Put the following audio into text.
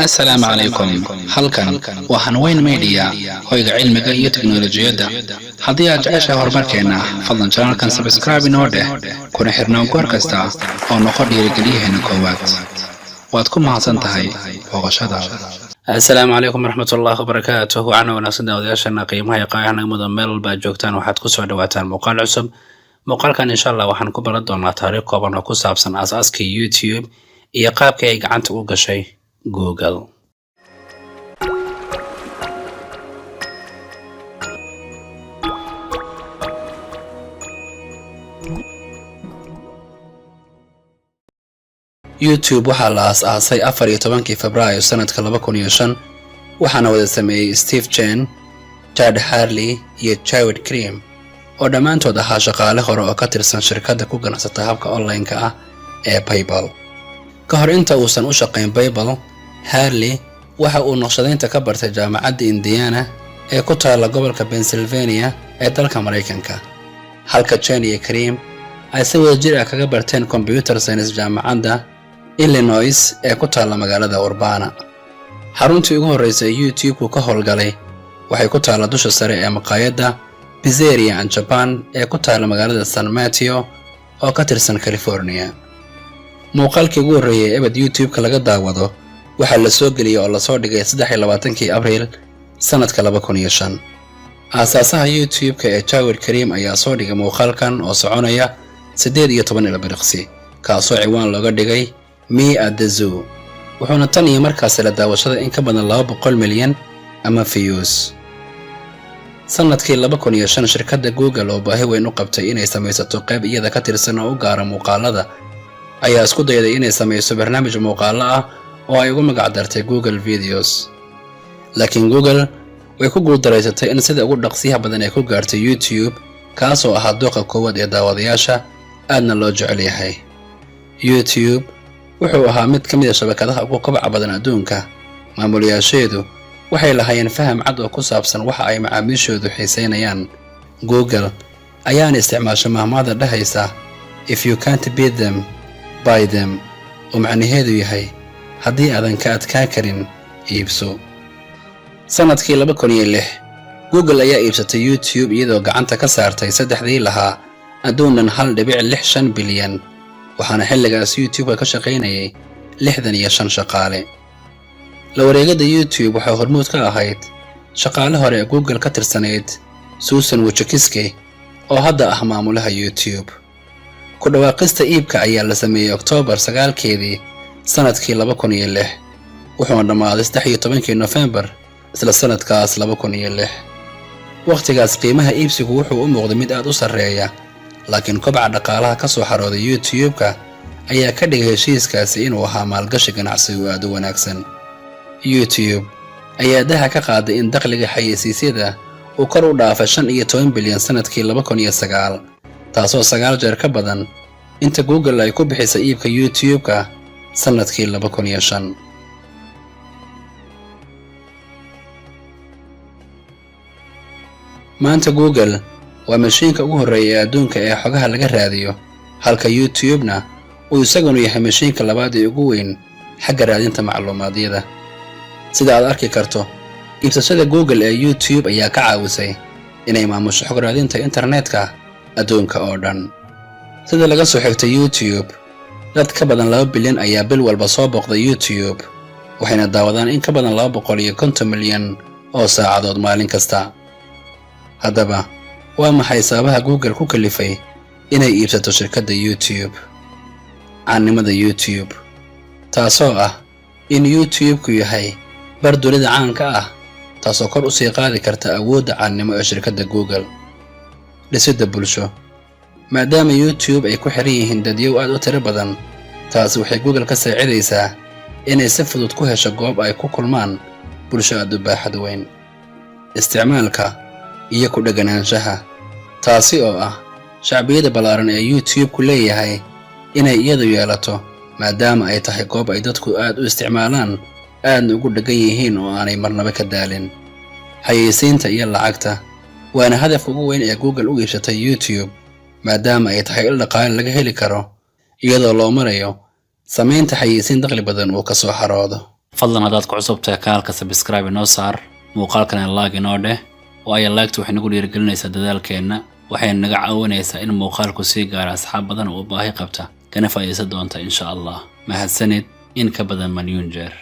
Asalaamu calaykum. Halkan waa Hanweyn Media, hoyga cilmiga iyo teknolojiyadda. Haddii aad jeceshahay horumarkeenna, fadlan channelkan subscribe inoo dheh, kuna xirnaan goor kasta oo noqo dhiirigeliyaheena koowaad. Waad ku mahadsan tahay booqashadaada. Asalaamu calaykum waraxmatullaahi wabarakaatuh. Waxaana wanaagsan daawadayaashana qiimaha iyo qaayaha naga mudan, meel walba aad joogtaan, waxaad kusoo dhawaataan muuqaal cusub. Muuqaalkan, insha Allah, waxaan ku baran doonaa taariikh kooban oo ku saabsan aasaaskii YouTube iyo qaabkii ay gacanta u gashay Google. YouTube waxaa la aas-aasay 14-kii Febraayo sanadka 2005, waxaana wada sameeyey Steve Chen, Chad Hurley iyo Jawed Karim, oo dhammaantood ahaa shaqaale hore oo ka tirsan shirkadda ku ganacsata habka online-ka ah ee PayPal. Ka hor inta uusan u shaqayn PayPal, Hurley waxa uu naqshadaynta ka bartay Jaamacadda Indiana ee ku taalla gobolka Pennsylvania ee dalka Maraykanka, halka Chen iyo Karim ay si wada jir ah kaga barteen computer science Jaamacadda Illinois ee ku taalla magaalada Urbana. Xaruntii ugu horreysay ee YouTube-ku ka howlgalay waxay ku taalla dusha sare ee maqaayadda Pizzeria and Japan ee ku taalla magaalada San Mateo oo ka tirsan California. Muuqaalkii ugu horreeyay ee ebed YouTube-ka laga daawado waxaa la soo geliyey oo lasoo dhigay 23-kii Abriil sanadka 2005. Aasaasaha YouTube-ka ee Jawed Karim ayaa soo dhigay muuqaalkan oo soconaya 18 ilbiriqsi, kaasoo ciwaan looga dhigay "Me at the Zoo", wuxuuna tan iyo markaasi la daawashada in ka badan 200 milyan ama views. Sanadkii 2005, shirkadda Google oo baahi weyn u qabtay inay samaysato qayb iyada ka tirsan oo u gaara muuqaalada ayaa isku dayday inay samayso barnaamij muuqaalo ah oo ay ugu magac dartay Google Videos. Laakiin Google way ku guuldaraysatay in sida ugu dhaqsiyaha badan ay ku gaartay YouTube, kaasoo ahaa dooqa koowaad ee daawadayaasha, aadna loo jecel yahay. YouTube wuxuu ahaa mid ka mid a shabakadaha ugu kobaca badan adduunka. Maamulayaasheedu waxay lahaayeen faham cad oo ku saabsan waxa ay macaamiishoodu xiisaynayaan. Google ayaana isticmaasha mahmaada dhahaysa "If you can't beat them, buy them", oo macnaheedu yahay haddii aadan ka adkaan karin, iibso. Sanadkii 2006, Google ayaa iibsatay YouTube, iyadoo gacanta ka saartay saddexdii lahaa adduunan 1.65 bilyan, waxaana xilligaas YouTube-ka ka shaqaynayay 65 shaqaale. La wareegada YouTube waxay hormuud ka ahayd shaqaale hore ee Google ka tirsanayd, Susan Wojcicki, oo hadda ah maamulaha YouTube. Ku dhawaaqista iibka ayaa la sameeyey Oktoobar 9-keedii sanadkii 2006, wuxuuna dhammaaday 13-kii Nofembar isla sanadkaas 2006. Wakhtigaas qiimaha iibsigu wuxuu u muuqday mid aad u sarreeya, laakiin kobaca dhaqaalaha ka soo xarooday YouTube-ka ayaa ka dhigay heshiiskaasi inuu ahaa maalgashi ganacsi oo aad u wanaagsan. YouTube ayaa daha ka qaaday in dakhliga xayeysiisyada uu kor u dhaafay 15 bilyan sanadkii 2009, taasoo sagaal jeer ka badan inta Google ay ku bixisay iibka YouTube-ka sanadkii 2005. Maanta Google waa mashiinka ugu horreeya ee adduunka ee xogaha laga raadiyo, halka YouTube-na uu isaguna yahay mashiinka labaad ee ugu weyn xagga raadinta macluumaadyada. Sida aad arki karto, iibsashada Google ee YouTube ayaa ka caawisay inay maamusho xog raadinta internetka adduunka oo dhan. Sida laga soo xigtay YouTube, dad ka badan 2 bilyan ayaa bil walba soo booqda YouTube, waxayna daawadaan in ka badan 250 milyan oo saacadood maalin kasta. Haddaba, waa maxay sababaha Google ku kalifay inay iibsato shirkadda YouTube? Caannimada YouTube, taasoo ah in YouTube-ku yahay bar dunida caanka ah, taasoo kor u sii qaadi karta awoodda caannimo ee shirkadda Google. Dhisidda bulsho, maadaama YouTube ay ku xiran yihiin dadyow aad u tiro badan, taasi waxay Google ka saacidaysaa inay si fudud ku hesho goob ay ku kulmaan bulsho aad u baaxad weyn. Isticmaalka iyo ku dheganaanshaha, taasi oo ah shacbiyada ballaaran ee YouTube-ku leeyahay inay iyadu yeelato, maadaama ay tahay goob ay dadku aad u isticmaalaan, aadna ugu dheggan yihiin oo aanay marnaba ka daalin. Xayeysiinta iyo lacagta, waana hadafka ugu weyn ee Google u iibsatay YouTube, maadaama ay tahay il dhaqaale laga heli karo iyadoo loo marayo samaynta xayeysiin dakhli badan uu ka soo xaroodo. Fadlan, haddaad ku cusub tahay kanaalka, subscribe inoo saar, muuqaalkana like inoo dheh, waayo like-tu waxay nagu dhiirigelinaysaa dadaalkeenna, waxayna naga caawinaysaa in muuqaalku sii gaara asxaab badan oo u baahi qabta, kana faa'iidaysan doonta, insha Allah. Mahadsanid in ka badan 1,000,000 jeer.